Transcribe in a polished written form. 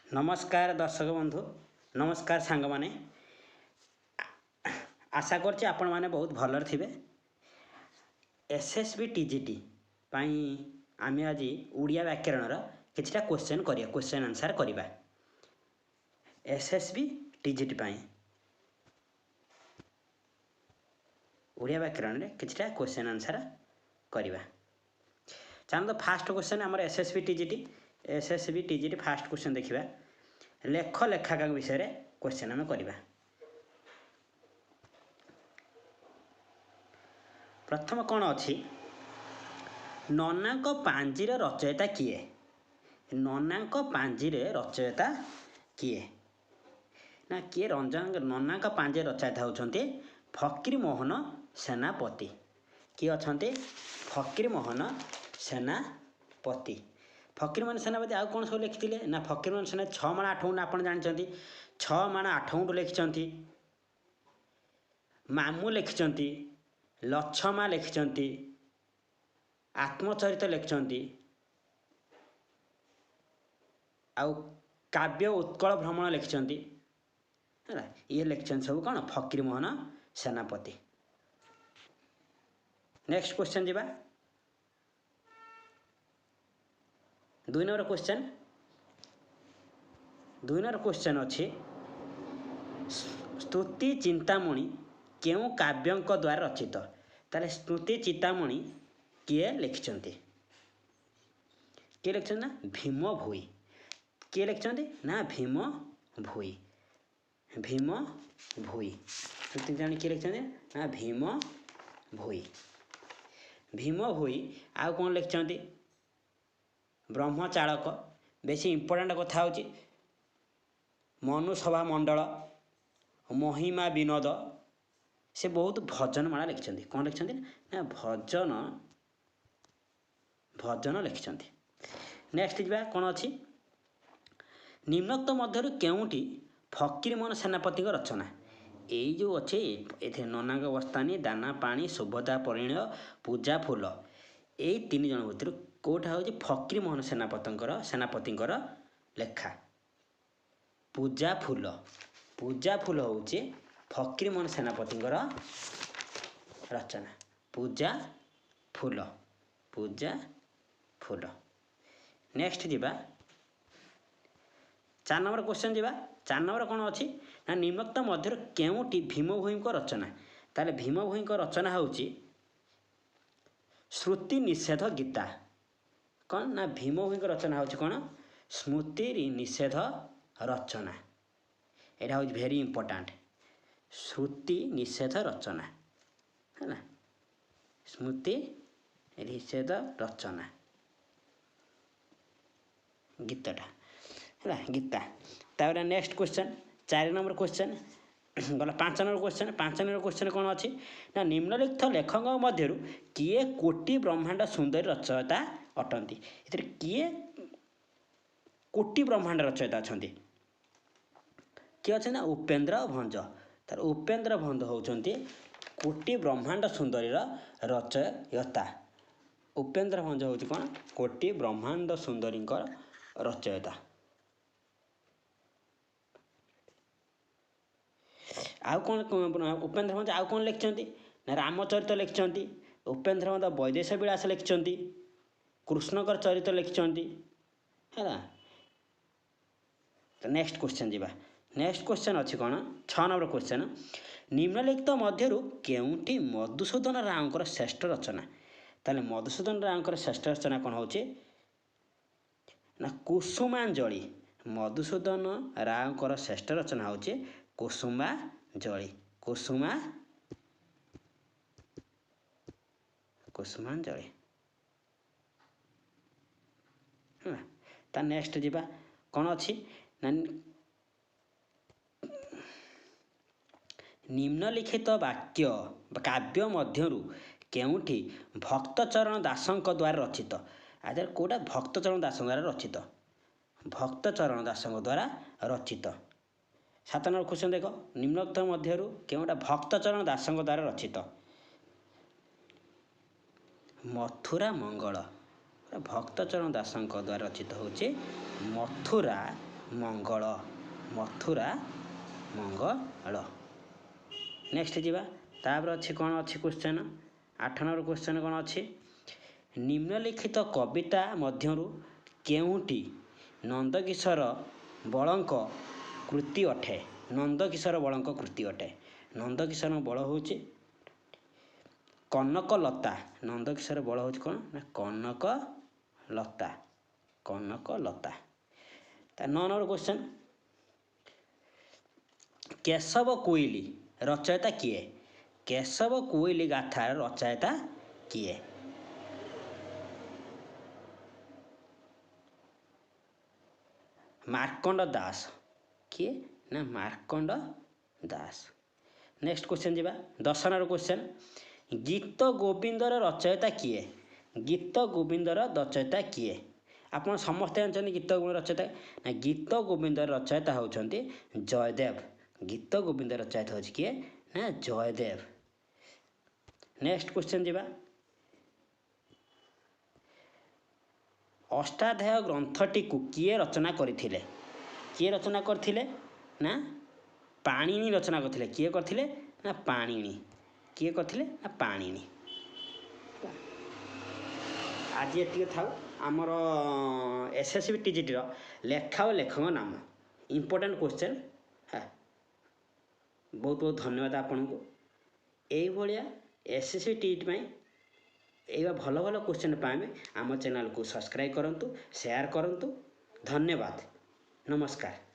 ନମସ୍କାର ଦର୍ଶକ ବନ୍ଧୁ, ନମସ୍କାର ସାଙ୍ଗମାନେ। ଆଶା କରୁଛି ଆପଣମାନେ ବହୁତ ଭଲରେ ଥିବେ। S S B T G T ପାଇଁ ଆମେ ଆଜି ଓଡ଼ିଆ ବ୍ୟାକରଣର କିଛିଟା କ୍ୱେଶ୍ଚନ୍ କରିବା, କ୍ୱେଶ୍ଚନ୍ ଆନ୍ସର୍ କରିବା S S B T G T ପାଇଁ। ଓଡ଼ିଆ ବ୍ୟାକରଣରେ କିଛିଟା କ୍ୱେଶ୍ଚନ୍ ଆନ୍ସର୍ କରିବା। ଚାଲନ୍ତୁ, ଫାଷ୍ଟ କ୍ୱେଶ୍ଚନ୍ ଆମର S S B T G T, S S B T G T first question ଦେଖିବା। ଲେଖ ଲେଖାଙ୍କ ବିଷୟରେ କ୍ୱେଶ୍ଚନ୍ ଆମେ କରିବା। ପ୍ରଥମ କ'ଣ ଅଛି? ନନାଙ୍କ ପାଞ୍ଜିର ରଚୟିତା କିଏ? ନନାଙ୍କ ପାଞ୍ଜିରେ ରଚୟିତା କିଏ ନା କିଏ? ରଞ୍ଜନ। ନନାଙ୍କ ପାଞ୍ଜିର ରଚୟିତା ହେଉଛନ୍ତି ଫକୀରମୋହନ ସେନାପତି। କିଏ ଅଛନ୍ତି? ଫକୀରମୋହନ ସେନାପତି। ଫକୀରମୋହନ ସେନାପତି ଆଉ କ'ଣ ସବୁ ଲେଖିଥିଲେ ନା, ଫକୀରମୋହନ ସେନାପତି 6 ମାଣ 8 ଗୁଣ୍ଠ ଆପଣ ଜାଣିଛନ୍ତି, 6 ମାଣ 8 ଗୁଣ୍ଠ ଲେଖିଛନ୍ତି, ମାମୁଁ ଲେଖିଛନ୍ତି, ଲଛମା ଲେଖିଛନ୍ତି, ଆତ୍ମଚରିତ ଲେଖିଛନ୍ତି, ଆଉ କାବ୍ୟ ଉତ୍କଳ ଭ୍ରମଣ ଲେଖିଛନ୍ତି। ହେଲା, ଇଏ ଲେଖିଛନ୍ତି ସବୁ କ'ଣ? ଫକୀରମୋହନ ସେନାପତି। ନେକ୍ସଟ କ୍ୱେଶ୍ଚନ୍ ଯିବା, 2 ନମ୍ବର କ୍ୱେଶ୍ଚନ୍। 2 ନମ୍ବର କ୍ୱେଶ୍ଚନ୍ ଅଛି, ସ୍ତୁତି ଚିନ୍ତାମଣି କେଉଁ କାବ୍ୟଙ୍କ ଦ୍ୱାରା ରଚିତ? ତାହେଲେ ସ୍ତୁତି ଚିନ୍ତାମଣି କିଏ ଲେଖିଛନ୍ତି? କିଏ ଲେଖିଛନ୍ତି ନା ଭୀମ ଭୋଇ। କିଏ ଲେଖିଛନ୍ତି ନା ଭୀମ ଭୋଇ। ଭୀମ ଭୋଇ। ସ୍ତୁତି ଚିନ୍ତାମଣି କିଏ ଲେଖିଛନ୍ତି ନା ଭୀମ ଭୋଇ। ଭୀମ ଭୋଇ ଆଉ କ'ଣ ଲେଖିଛନ୍ତି? ବ୍ରହ୍ମଚାଳକ। ବେଶୀ ଇମ୍ପୋର୍ଟାଣ୍ଟ କଥା ହେଉଛି ମନୁସଭା ମଣ୍ଡଳ, ମହିମା ବିନୋଦ। ସେ ବହୁତ ଭଜନମାଳା ଲେଖିଛନ୍ତି। କ'ଣ ଲେଖିଛନ୍ତି ନା ଭଜନ, ଭଜନ ଲେଖିଛନ୍ତି। ନେକ୍ସଟ ଯିବା, କ'ଣ ଅଛି? ନିମ୍ନୋକ୍ତ ମଧ୍ୟରୁ କେଉଁଟି ଫକୀରମୋହନ ସେନାପତିଙ୍କ ରଚନା? ଏଇ ଯେଉଁ ଅଛି ଏଥିରେ ନନାଙ୍କ ବସ୍ତାନି, ଦାନା ପାଣି, ସୁଭଦ୍ରା ପରିଣୟ, ପୂଜା ଫୁଲ, ଏଇ 3 ଜଣ ଭିତରୁ କେଉଁଟା ହେଉଛି ଫକୀରମୋହନ ସେନାପତିଙ୍କର ଲେଖା? ପୂଜା ଫୁଲ। ପୂଜା ଫୁଲ ହେଉଛି ଫକୀରମୋହନ ସେନାପତିଙ୍କର ରଚନା। ପୂଜା ଫୁଲ, ପୂଜା ଫୁଲ। ନେକ୍ସଟ ଯିବା, 4 ନମ୍ବର କ୍ୱେଶ୍ଚନ୍ ଯିବା। 4 ନମ୍ବର କ'ଣ ଅଛି ନା, ନିମ୍ନୋକ୍ତ ମଧ୍ୟରୁ କେଉଁଟି ଭୀମ ଭୋଇଙ୍କ ରଚନା? ତାହେଲେ ଭୀମ ଭୋଇଙ୍କ ରଚନା ହେଉଛି ଶ୍ରୁତି ନିଷେଧ ଗୀତା। କ'ଣ ନା ଭୀମ ଭୋଇଙ୍କ ରଚନା ହେଉଛି କ'ଣ? ସ୍ମୃତି ନିଷେଧ ରଚନା। ଏଇଟା ହେଉଛି ଭେରି ଇମ୍ପୋର୍ଟାଣ୍ଟ, ଶ୍ରୁତି ନିଷେଧ ରଚନା। ହେଲା, ସ୍ମୃତି ନିଷେଧ ରଚନା ଗୀତଟା ହେଲା ଗୀତା। ତାପରେ ନେକ୍ସଟ କ୍ୱେଶ୍ଚନ୍, 4 ନମ୍ବର କ୍ୱେଶ୍ଚନ୍ ଗଲା, 5 ନମ୍ବର କ୍ୱେଶ୍ଚନ୍। 5 ନମ୍ବର କ୍ୱେଶ୍ଚନ୍ କ'ଣ ଅଛି ନା, ନିମ୍ନଲିଖିତ ଲେଖକଙ୍କ ମଧ୍ୟରୁ କିଏ କୋଟି ବ୍ରହ୍ମାଣ୍ଡ ସୁନ୍ଦରୀ ରଚୟିତା ଅଟନ୍ତି? ଏଥିରେ କିଏ କୋଟି ବ୍ରହ୍ମାଣ୍ଡ ରଚୟିତା ଅଛନ୍ତି? କିଏ ଅଛନ୍ତି ନା ଉପେନ୍ଦ୍ର ଭଞ୍ଜ। ତାର ଉପେନ୍ଦ୍ର ଭଞ୍ଜ ହେଉଛନ୍ତି କୋଟି ବ୍ରହ୍ମାଣ୍ଡ ସୁନ୍ଦରୀର ରଚୟିତା। ଉପେନ୍ଦ୍ର ଭଞ୍ଜ ହେଉଛି କ'ଣ? କୋଟି ବ୍ରହ୍ମାଣ୍ଡ ସୁନ୍ଦରୀଙ୍କର ରଚୟିତା। ଆଉ କ'ଣ ଉପେନ୍ଦ୍ର ଭଞ୍ଜ ଆଉ କ'ଣ ଲେଖିଛନ୍ତି ନା ରାମଚରିତ ଲେଖିଛନ୍ତି, ଉପେନ୍ଦ୍ର ଭଞ୍ଜ ବୈଦେଶ ବିଳାସ ଲେଖିଛନ୍ତି, କୃଷ୍ଣଙ୍କର ଚରିତ ଲେଖିଛନ୍ତି। ହେଲା, ତ ନେକ୍ସଟ କ୍ୱେଶ୍ଚନ୍ ଯିବା। ନେକ୍ସଟ କ୍ୱେଶ୍ଚନ୍ ଅଛି କ'ଣ? 6 ନମ୍ବର କ୍ୱେଶ୍ଚନ୍, ନିମ୍ନଲିଖିତ ମଧ୍ୟରୁ କେଉଁଟି ମଧୁସୂଦନ ରାଓଙ୍କର ଶ୍ରେଷ୍ଠ ରଚନା? ତାହେଲେ ମଧୁସୂଦନ ରାଓଙ୍କର ଶ୍ରେଷ୍ଠ ରଚନା କ'ଣ ହେଉଛି ନା କୁସୁମାଞ୍ଜଳି। ମଧୁସୂଦନ ରାଓଙ୍କର ଶ୍ରେଷ୍ଠ ରଚନା ହେଉଛି କୁସୁମାଞ୍ଜଳି। କୁସୁମାଞ୍ଜଳି। ହେଲା, ତା ନେକ୍ସଟ ଯିବା, କ'ଣ ଅଛି ନା, ନିମ୍ନଲିଖିତ ବାକ୍ୟ କାବ୍ୟ ମଧ୍ୟରୁ କେଉଁଠି ଭକ୍ତଚରଣ ଦାସଙ୍କ ଦ୍ୱାରା ରଚିତ? ଆଚ୍ଛା, କେଉଁଟା ଭକ୍ତଚରଣ ଦାସଙ୍କ ଦ୍ୱାରା ରଚିତ? ଭକ୍ତଚରଣ ଦାସଙ୍କ ଦ୍ୱାରା ରଚିତ। 7 ନମ୍ବର କ୍ୱେଶ୍ଚନ୍ ଦେଖ, ନିମ୍ନୋକ୍ତ ମଧ୍ୟରୁ କେଉଁଟା ଭକ୍ତଚରଣ ଦାସଙ୍କ ଦ୍ୱାରା ରଚିତ? ମଥୁରା ମଙ୍ଗଳ। ଭକ୍ତଚରଣ ଦାସଙ୍କ ଦ୍ୱାରା ରଚିତ ହେଉଛି ମଥୁରା ମଙ୍ଗଳ। ମଥୁରା ମଙ୍ଗଳ। ନେକ୍ସଟ ଯିବା। ତାପରେ ଅଛି କ'ଣ ଅଛି କ୍ୱେଶ୍ଚନ୍? 8 ନମ୍ବର କ୍ୱେଶ୍ଚନ୍ କ'ଣ ଅଛି? ନିମ୍ନଲିଖିତ କବିତା ମଧ୍ୟରୁ କେଉଁଟି ନନ୍ଦକିଶୋର ବଳଙ୍କ କୃତି ଅଟେ? ନନ୍ଦକିଶୋର ବଳଙ୍କ କୃତି ଅଟେ। ନନ୍ଦକିଶୋର ବଳ ହେଉଛି କନକଲତା। ନନ୍ଦକିଶୋର ବଳ ହେଉଛି କ'ଣ ନା କନକଲତା। କନକଲତା। ତା 9 ନମ୍ବର କ୍ୱେଶ୍ଚନ୍, କେଶବ କୋଇଲି ରଚୟିତା କିଏ? କେଶବ କୋଇଲି ଗାଥାର ରଚୟିତା କିଏ? ମାର୍କଣ୍ଡ ଦାସ। କିଏ ନା ମାର୍କଣ୍ଡ ଦାସ। ନେକ୍ସଟ କ୍ୱେଶ୍ଚନ୍ ଯିବା, 10 ନମ୍ବର କ୍ୱେଶ୍ଚନ୍, ଗୀତ ଗୋବିନ୍ଦର ରଚୟିତା କିଏ? ଗୀତ ଗୋବିନ୍ଦର ରଚୟିତା କିଏ? ଆପଣ ସମସ୍ତେ ଜାଣିଛନ୍ତି ଗୀତ ଗୋବିନ୍ଦ ରଚୟିତା ନା, ଗୀତ ଗୋବିନ୍ଦର ରଚୟିତା ହେଉଛନ୍ତି ଜୟଦେବ। ଗୀତ ଗୋବିନ୍ଦ ରଚୟିତା ହେଉଛି କିଏ ନା ଜୟଦେବ। ନେକ୍ସଟ କ୍ୱେଶ୍ଚନ୍ ଯିବା। ଅଷ୍ଟାଧ୍ୟାୟ ଗ୍ରନ୍ଥଟିକୁ କିଏ ରଚନା କରିଥିଲେ? କିଏ ରଚନା କରିଥିଲେ ନା ପାଣିନି ରଚନା କରିଥିଲେ। କିଏ କରିଥିଲେ ନା ପାଣିନି। କିଏ କରିଥିଲେ ନା ପାଣିନି। ଆଜି ଏତିକି ଥାଉ। ଆମର ଏସ୍ ଏସ୍ ବି ଟିଜିଟିର ଲେଖା ଓ ଲେଖକଙ୍କ ନାମ ଇମ୍ପୋର୍ଟାଣ୍ଟ କ୍ୱେଶ୍ଚନ୍। ହଁ, ବହୁତ ବହୁତ ଧନ୍ୟବାଦ ଆପଣଙ୍କୁ। ଏଇଭଳିଆ ଏସ୍ ଏସ୍ ବି ଟିଜିଟି ପାଇଁ ଏଇବା ଭଲ ଭଲ କ୍ୱେଶ୍ଚନ୍ ପାଇଁ ଆମ ଚ୍ୟାନେଲକୁ ସବସ୍କ୍ରାଇବ୍ କରନ୍ତୁ, ସେୟାର କରନ୍ତୁ। ଧନ୍ୟବାଦ, ନମସ୍କାର।